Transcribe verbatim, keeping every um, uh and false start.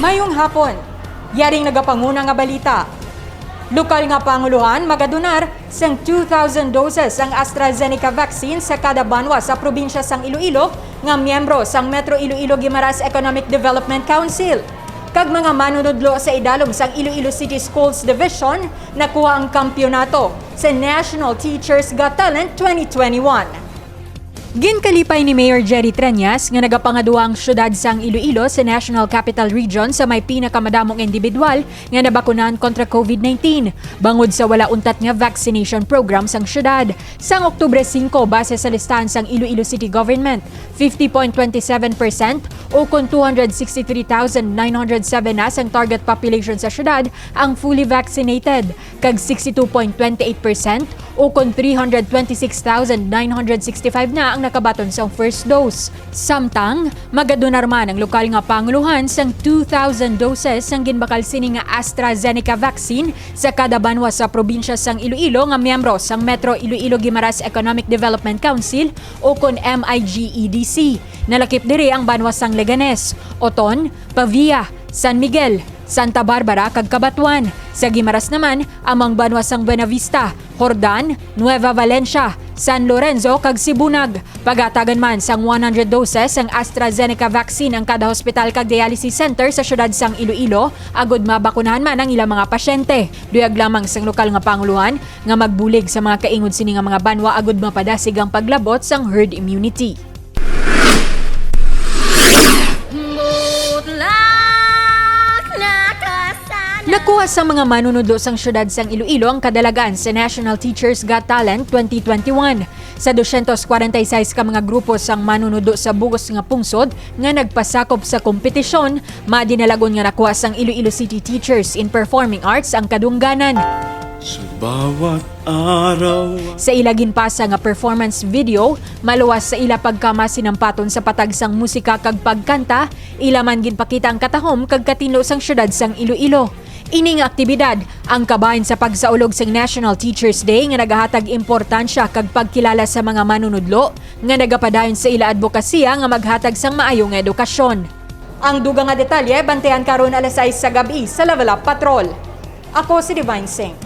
Mayong hapon. Yaring nagapanguna nga balita. Lokal nga pangulohan magadonar sang two thousand doses ang AstraZeneca vaccine sa kada banwa sa probinsya sang Iloilo nga miyembro sang Metro Iloilo Guimaras Economic Development Council. Kag mga manunudlo sa idalom sang Iloilo City Schools Division nakuha ang kampyonato sa National Teachers Got Talent twenty twenty-one. Ginkalipay ni Mayor Jerry Treñas nga nagapangaduwa ang siyudad sang Iloilo sa National Capital Region sa may pinakamadamo nga individual nga nabakunahan kontra COVID nineteen, bangod sa wala untat nga vaccination program sang siyudad. Sang Oktubre singko, base sa listahan sang Iloilo City Government, fifty point twenty seven percent, o kon two hundred sixty three thousand nine hundred seven na sang target population sa siyudad ang fully vaccinated, kag sixty two point twenty eight percent, o kon three hundred twenty six thousand nine hundred sixty five na ang nakabaton sang first dose. Samtang, magadonar man ang lokal nga pangulohan sang two thousand doses sang ginbakal sini nga AstraZeneca vaccine sa kada banwa sa probinsya sang Iloilo nga miyembro sang Metro Iloilo Guimaras Economic Development Council, o kon M I G E D C. Nalakip diri ang banwa sang Leganes, Oton, Pavia, San Miguel, Santa Barbara, kag Cabatuan. Sa Guimaras naman, amo ang banwa sang Buenavista, Jordan, Nueva Valencia, San Lorenzo, kag Sibunag. Pagatagan man sang one hundred doses sang AstraZeneca vaccine ang kada hospital kag dialysis center sa siyudad sang Iloilo, agud mabakunahan man ang ilang mga pasyente. Duyag lamang sang lokal nga pangulohan nga magbulig sa mga kaingod sini nga mga banwa agud mapadasig ang paglabot sang herd immunity. Nakuha sa mga manunudlo sang siyudad sang Iloilo ang kadalagan sa National Teachers Got Talent twenty twenty-one. Sa dosyentos kwarenta y seis ka mga grupo sang manunudlo sa bug-os nga pungsod nga nagpasakop sa kompetisyon, madinalagon nga nakuha sang Iloilo City Teachers in Performing Arts ang kadungganan. Sa bawat araw. Sa ila ginpasa nga performance video, maluwas sa ila pagkamasinampaton sa patag sang musika kag pagkanta, ila man ginpakita ang katahom kag katinlo sang siyudad sang Iloilo. Ini nga aktibidad, ang kabahin sa pagsaulog sang National Teachers Day nga nagahatag importansya kag pagkilala sa mga manunudlo nga nagapadayon sa ila adbokasiya nga maghatag sang maayo nga edukasyon. Ang dugang nga detalye, bantayan karon alas sais sa gab-i sa Level Up Patrol. Ako si Divine Singh.